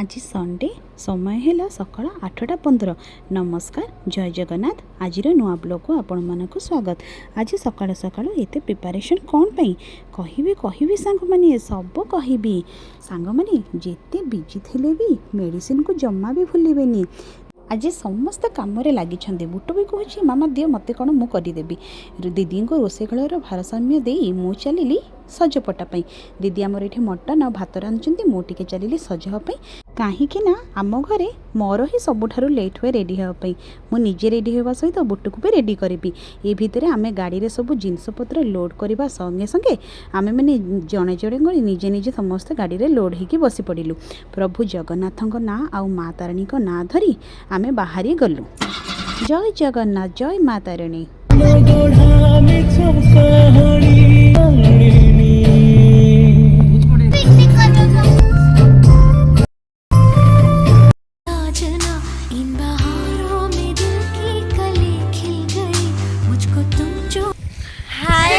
ଆଜି ସଣ୍ଡେ, ସମୟ ହେଲା ସକାଳ 8ଟା 15। ନମସ୍କାର, ଜୟ ଜଗନ୍ନାଥ। ଆଜିର ନୂଆ ବ୍ଲଗ୍କୁ ଆପଣମାନଙ୍କୁ ସ୍ୱାଗତ। ଆଜି ସକାଳୁ ସକାଳୁ ଏତେ ପ୍ରିପାରେସନ୍ କ'ଣ ପାଇଁ? କହିବି, କହିବି ସାଙ୍ଗମାନେ, ସବୁ କହିବି। ସାଙ୍ଗମାନେ, ଯେତେ ବିଜି ଥିଲେ ବି ମେଡ଼ିସିନକୁ ଜମା ବି ଭୁଲିବେନି। ଆଜି ସମସ୍ତେ କାମରେ ଲାଗିଛନ୍ତି। ବୁଟୁ ବି କହୁଛି, "ମାମା, ଦିଅ ମୋତେ, କ'ଣ ମୁଁ କରିଦେବି।" ଦିଦିଙ୍କୁ ରୋଷେଇ ଘରର ଭାରସାମ୍ୟ ଦେଇ ମୁଁ ଚାଲିଲି ସଜପଟା ପାଇଁ। ଦିଦି ଆମର ଏଇଠି ମଟନ୍ ଆଉ ଭାତ ରାନ୍ଧୁଛନ୍ତି, ମୁଁ ଟିକେ ଚାଲିଲି ସଜ ହେବା ପାଇଁ। କାହିଁକି ନା ଆମ ଘରେ ମୋର ହିଁ ସବୁଠାରୁ ଲେଟ୍ ହୁଏ ରେଡ଼ି ହେବା ପାଇଁ। ମୁଁ ନିଜେ ରେଡ଼ି ହେବା ସହିତ ବୁଟୁକୁ ବି ରେଡ଼ି କରିବି। ଏ ଭିତରେ ଆମେ ଗାଡ଼ିରେ ସବୁ ଜିନିଷପତ୍ର ଲୋଡ଼୍ କରିବା ସଙ୍ଗେ ସଙ୍ଗେ ଆମେମାନେ ଜଣେ ଜଣେ କରି ନିଜେ ନିଜେ ସମସ୍ତେ ଗାଡ଼ିରେ ଲୋଡ଼୍ ହେଇକି ବସି ପଡ଼ିଲୁ। ପ୍ରଭୁ ଜଗନ୍ନାଥଙ୍କ ନାଁ ଆଉ ମା ତାରିଣୀଙ୍କ ନାଁ ଧରି ଆମେ ବାହାରି ଗଲୁ। ଜୟ ଜଗନ୍ନାଥ, ଜୟ ମା ତାରିଣୀ। ଗଢ଼ା ମିଛ କାହାଣୀ ଜାଣିନି। ପିକନିକ କରିବାକୁ। साजना, इन बहारों में दिल की कली खिल गई, मुझको तुम जो ହାଏ।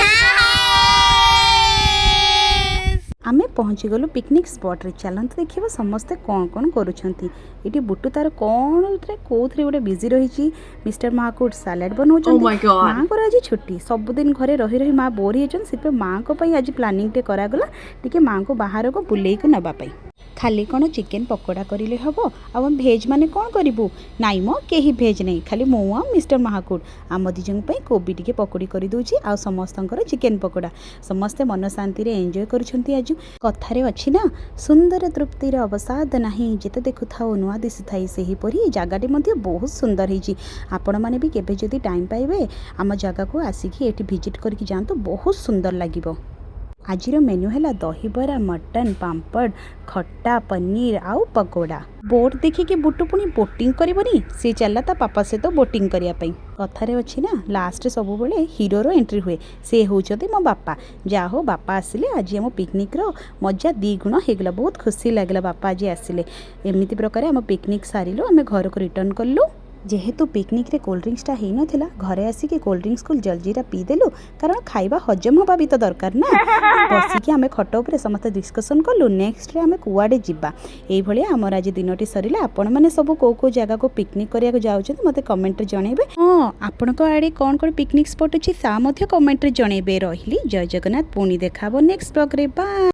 ଆମେ ପହଞ୍ଚିଗଲୁ ପିକନିକ୍ ସ୍ପଟ୍ରେ। ଚାଲନ୍ତୁ ଦେଖିବା ସମସ୍ତେ କ'ଣ କ'ଣ କରୁଛନ୍ତି। ଏଠି ବୁଟୁ ତାର କ'ଣରେ କେଉଁଥିରେ ଗୋଟେ ବିଜି ରହିଛି। ମିଷ୍ଟର ମହାକୁଡ଼ ସାଲାଡ଼ ବନାଉଛନ୍ତି। Oh my God. ମାଆଙ୍କର ଆଜି ଛୁଟି। ସବୁଦିନ ଘରେ ରହି ରହି ମା ବୋର୍ ହେଇଯାଉଛନ୍ତି। ସେଥିପାଇଁ ମାଆଙ୍କ ପାଇଁ ଆଜି ପ୍ଲାନିଂଟେ କରାଗଲା ଟିକେ ମାଆଙ୍କୁ ବାହାରକୁ ବୁଲେଇକୁ ନେବା ପାଇଁ। ଖାଲି କ'ଣ ଚିକେନ୍ ପକୋଡ଼ା କରିଲେ ହେବ? ଆଉ ଆମେ ଭେଜ୍ ମାନେ କ'ଣ କରିବୁ? ନାଇଁ ମ, କେହି ଭେଜ୍ ନାହିଁ, ଖାଲି ମୁଁ ଆଉ ମିଷ୍ଟର ମହାକୁଡ଼। ଆମ ଦୁଇ ଜଣଙ୍କ ପାଇଁ କୋବି ଟିକେ ପକୋଡ଼ି କରିଦେଉଛି ଆଉ ସମସ୍ତଙ୍କର ଚିକେନ୍ ପକୋଡ଼ା। ସମସ୍ତେ ମନ ଶାନ୍ତିରେ ଏନ୍ଜୟ କରୁଛନ୍ତି ଆଜି। କଥାରେ ଅଛି ନା, ସୁନ୍ଦର ତୃପ୍ତିର ଅବସାଦ ନାହିଁ, ଯେତେ ଦେଖୁଥାଉ ନୂଆ ଦିଶୁଥାଇ। ସେହିପରି ଏ ଜାଗାଟି ମଧ୍ୟ ବହୁତ ସୁନ୍ଦର ହେଇଛି। ଆପଣମାନେ ବି କେବେ ଯଦି ଟାଇମ୍ ପାଇବେ, ଆମ ଜାଗାକୁ ଆସିକି ଏଠି ଭିଜିଟ୍ କରିକି ଯାଆନ୍ତୁ, ବହୁତ ସୁନ୍ଦର ଲାଗିବ। ଆଜିର ମେନୁ ହେଲା ଦହିବରା, ମଟନ୍, ପାମ୍ପଡ଼, ଖଟା, ପନିର ଆଉ ପକୋଡ଼ା। ବୋଟ୍ ଦେଖିକି ବୁଟୁ ପୁଣି ବୋଟିଂ କରିବନି? ସେ ଚାଲିଲା ତା ପାପା ସହିତ ବୋଟିଂ କରିବା ପାଇଁ। କଥାରେ ଅଛି ନା, ଲାଷ୍ଟରେ ସବୁବେଳେ ହିରୋର ଏଣ୍ଟ୍ରି ହୁଏ। ସେ ହେଉଛନ୍ତି ମୋ ବାପା। ଯାହା ହଉ, ବାପା ଆସିଲେ, ଆଜି ଆମ ପିକନିକ୍ର ମଜା ଦ୍ୱିଗୁଣ ହେଇଗଲା। ବହୁତ ଖୁସି ଲାଗିଲା ବାପା ଆଜି ଆସିଲେ। ଏମିତି ପ୍ରକାର ଆମ ପିକନିକ୍ ସାରିଲୁ, ଆମେ ଘରକୁ ରିଟର୍ଣ୍ଣ କଲୁ। ଯେହେତୁ ପିକନିକ୍ରେ କୋଲ୍ଡ ଡ୍ରିଙ୍କସଟା ହେଇନଥିଲା, ଘରେ ଆସିକି କୋଲ୍ଡ ଡ୍ରିଙ୍କସକୁ ଜଲଜିରା ପିଇଦେଲୁ, କାରଣ ଖାଇବା ହଜମ ହେବା ବି ତ ଦରକାର ନା। ବସିକି ଆମେ ଖଟ ଉପରେ ସମସ୍ତେ ଡିସ୍କସନ୍ କଲୁ ନେକ୍ସଟରେ ଆମେ କୁଆଡ଼େ ଯିବା। ଏଇଭଳିଆ ଆମର ଆଜି ଦିନଟି ସରିଲା। ଆପଣମାନେ ସବୁ କେଉଁ କେଉଁ ଜାଗାକୁ ପିକନିକ୍ କରିବାକୁ ଯାଉଛନ୍ତି, ମୋତେ କମେଣ୍ଟରେ ଜଣାଇବେ। ହଁ, ଆପଣଙ୍କ ଆଡ଼େ କ'ଣ କ'ଣ ପିକନିକ୍ ସ୍ପଟ୍ ଅଛି, ତା ମଧ୍ୟ କମେଣ୍ଟରେ ଜଣାଇବେ। ରହିଲି, ଜୟ ଜଗନ୍ନାଥ। ପୁଣି ଦେଖା ହେବ ନେକ୍ସଟ ବ୍ଲଗ୍ରେ। ବାଏ।